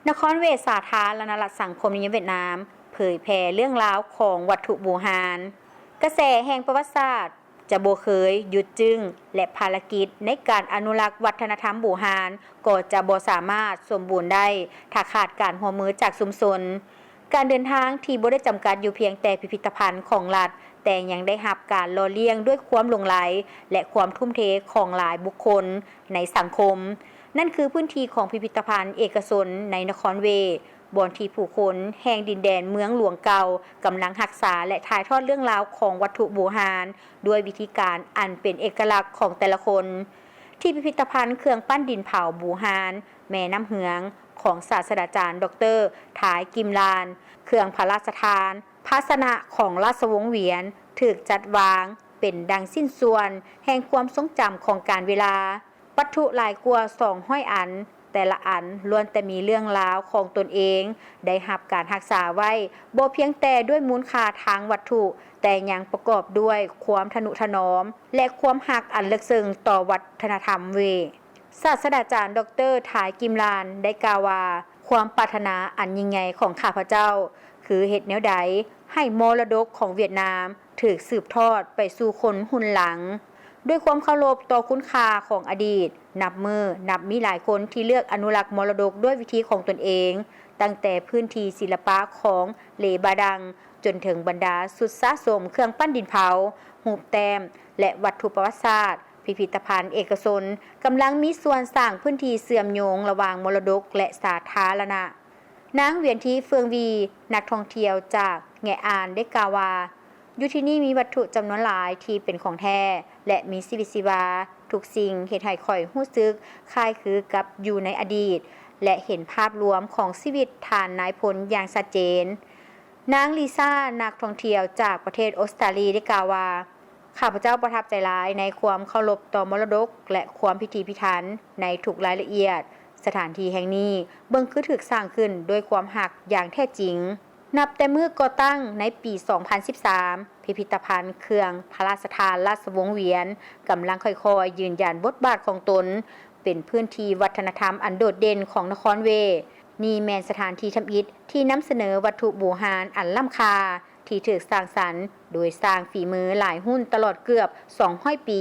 ນະຄອນເວ ສາທາລະນະລັດສັງຄົມນິຍົມຫວຽດນາມ ເຜີຍແຜ່ເລື່ອງລາວຂອງວັດຖຸບູຮານ. ກະແສແຫ່ງປະຫວັດສາດຈະບໍ່ເຄີຍຢຸດຈຶ້ງ ແລະ ພາລະກິດໃນການອະນຸລັກວັດທະນະທຳບູຮານກໍຈະບໍ່ສາມາດສົມບູນໄດ້ ຖ້າຂາດການຮ່ວມມືຈາກຊຸມຊົນ. ການເດີນທາງທີ່ບໍ່ໄດ້ຈຳກັດຢູ່ພຽງແຕ່ພິພິທະພັນຂອງລັດ, ແຕ່ຍັງໄດ້ຮັບການຫຼໍ່ລ້ຽງດ້ວຍຄວາມຫຼົງໄຫຼ ແລະ ຄວາມທຸ່ມເທຂອງຫຼາຍບຸກຄົນໃນສັງຄົມ. ນັ້ນຄືພື້ນທີ່ຂອງພິພິທະພັນເອກະຊົນໃນນະຄອນເວ, ບ່ອນທີ່ຜູ້ຄົນແຫ່ງດິນແດນເມືອງຫຼວງເກົ່າກຳລັງຮັກສາ ແລະ ຖ່າຍທອດເລື່ອງລາວຂອງວັດຖຸບູຮານ ດ້ວຍວິທີການອັນເປັນເອກະລັກຂອງແຕ່ລະຄົນ. ທີ່ພິພິທະພັນເຄື່ອງປັ້ນດິນເຜົາບູຮານ ແມ່ນ້ຳເຫືອງ ຂອງສາດສະດາຈານ ດອກເຕີ ທາຍ ກິມລານ, ເຄື່ອງພະລາຊະທານ ພາຊະນະຂອງລາຊະວົງຫວຽນ ຖືກຈັດວາງເປັນດັ່ງຊິ້ນສ່ວນແຫ່ງຄວາມຊົງຈຳຂອງການເວລາ. ວັດຖຸຫຼາຍກວ່າສອງຮ້ອຍອັນ, ແຕ່ລະອັນລ້ວນແຕ່ມີເລື່ອງລາວຂອງຕົນເອງ ໄດ້ຮັບການຮັກສາໄວ້ ບໍ່ພຽງແຕ່ດ້ວຍມູນຄ່າທາງວັດຖຸ, ແຕ່ຍັງປະກອບດ້ວຍຄວາມທະນຸຖະໜອມ ແລະ ຄວາມຮັກອັນເລິກເຊິ່ງຕໍ່ວັດທະນະທຳເວ. ສາດສະດາຈານ ດອກເຕີ ທາຍ ກິມລານ ໄດ້ກ່າວວ່າ, ຄວາມປາດຖະໜາອັນຍິ່ງໃຫຍ່ຂອງຂ້າພະເຈົ້າ ຄືເຮັດແນວໃດໃຫ້ມໍລະດົກຂອງຫວຽດນາມ ຖືກສືບທອດໄປສູ່ຄົນຮຸ່ນຫຼັງ. ດ້ວຍຄວາມເຄົາລົບຕໍ່ຄຸນຄ່າຂອງອະດີດ, ນັບມື້ນັບມີຫຼາຍຄົນທີ່ເລືອກອະນຸລັກມໍລະດົກດ້ວຍວິທີຂອງຕົນເອງ, ຕັ້ງແຕ່ພື້ນທີ່ສິລະປະຂອງເລບາດັງ, ຈົນເຖິງບັນດາຊຸດສະສົມເຄື່ອງປັ້ນດິນເຜົາ, ຮູບແຕ້ມ ແລະ ວັດຖຸປະຫວັດສາດ, ພິພິທະພັນເອກະຊົນກຳລັງມີສ່ວນສ້າງພື້ນທີ່ເຊື່ອມໂຍງລະຫວ່າງມໍລະດົກ ແລະ ສາທາລະນະ. ນາງ ຫວຽນທີ ເຟືອງວີ ນັກທ່ອງທ່ຽວຈາກແງະອານ ໄດ້ກ່າວວ່າ, ຢູ່ທີ່ນີ້ມີວັດຖຸຈຳນວນຫຼາຍທີ່ເປັນຂອງແທ້ ແລະ ມີຊີວິດຊີວາ. ທຸກສິ່ງເຮັດໃຫ້ຂ້ອຍຮູ້ສຶກຄ້າຍຄືກັບຢູ່ໃນອະດີດ ແລະ ເຫັນພາບລວມຂອງຊີວິດທ່ານນາຍພົນຢ່າງຊັດເຈນ. ນາງ ລີຊາ ນັກທ່ອງທ່ຽວຈາກປະເທດອົດສະຕາລີ ໄດ້ກ່າວວ່າ, ຂ້າພະເຈົ້າປະທັບໃຈຫຼາຍໃນຄວາມເຄົາລົບຕໍ່ມໍລະດົກ ແລະ ຄວາມພິຖີພິຖັນໃນທຸກລາຍລະອຽດ. ສະຖານທີ່ແຫ່ງນີ້ເບິ່ງຄືຖືກສ້າງຂຶ້ນດ້ວຍຄວາມຮັກຢ່າງແທ້ຈິງ. ນັບແຕ່ມື້ກໍ່ຕັ້ງໃນປີສອງພັນສິບສາມ, ພິພິທະພັນເຄື່ອງພະລາຊະທານລາຊະວົງຫວຽນ ກຳລັງຄ່ອຍໆຢືນຢັນບົດບາດຂອງຕົນ ເປັນພື້ນທີ່ວັດທະນະທຳອັນໂດດເດັ່ນຂອງນະຄອນເວ. ນີ້ແມ່ນສະຖານທີ່ທຳອິດທີ່ນຳສະເໜີວັດຖຸບູຮານອັນລ້ຳຄ່າ ທີ່ຖືກສ້າງສັນໂດຍຊ່າງຝີມືຫຼາຍຮຸ່ນຕະຫຼອດເກືອບສອງຮ້ອຍປີ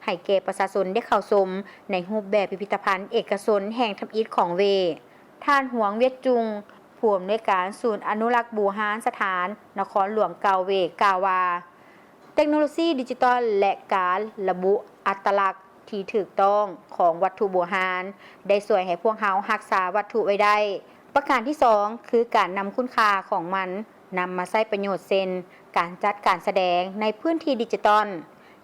ໃຫ້ແກ່ປະຊາຊົນໄດ້ເຂົ້າຊົມໃນຮູບແບບພິພິທະພັນເອກະຊົນແຫ່ງທຳອິດຂອງເວ. ທ່ານ ຫວງ ວຽດຈຸງ ຜູ້ອຳນວຍການສູນອະນຸລັກບູຮານສະຖານນະຄອນຫຼວງເກົ່າເວ ກ່າວວ່າ, ເຕັກໂນໂລຊີດິຈິຕອນ ແລະ ການລະບຸອັດຕະລັກທີ່ຖືກຕ້ອງຂອງວັດຖຸບູຮານ ໄດ້ຊ່ວຍໃຫ້ພວກເຮົາຮັກສາວັດຖຸໄວ້ໄດ້. ປະການທີສອງ ຄືການນຳຄຸນຄ່າຂອງມັນນຳມາໃຊ້ປະໂຫຍດ ເຊັ່ນ ການຈັດການສະແດງໃນພື້ນທີ່ດິຈິຕອນ.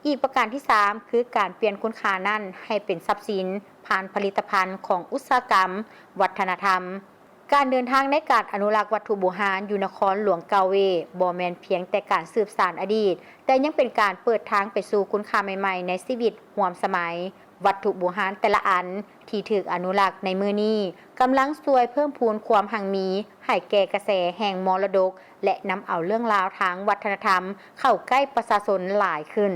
ອີກປະການທີສາມ ຄືການປ່ຽນຄຸນຄ່ານັ້ນໃຫ້ເປັນຊັບສິນ ຜ່ານຜະລິດຕະພັນຂອງອຸດສາຫະກຳວັດທະນະທຳ. ການເດີນທາງໃນການອະນຸລັກວັດຖຸບູຮານຢູ່ນະຄອນຫຼວງເກົ່າເວ ບໍ່ແມ່ນພຽງແຕ່ການສືບສານອະດີດ, ແຕ່ຍັງເປັນການເປີດທາງໄປສູ່ຄຸນຄ່າໃໝ່ໆໃນຊີວິດຮ່ວມສະໄໝ. ວັດຖຸບູຮານແຕ່ລະອັນທີ່ຖືກອະນຸລັກໃນມື້ນີ້ ກຳລັງຊ່ວຍເພີ່ມພູນຄວາມຮັ່ງມີໃຫ້ແກ່ກະແສແຫ່ງມໍລະດົກ ແລະ ນຳເອົາເລື່ອງລາວທາງວັດທະນະທຳເຂົ້າໃກ້ປະຊາຊົນຫຼາຍຂຶ້ນ.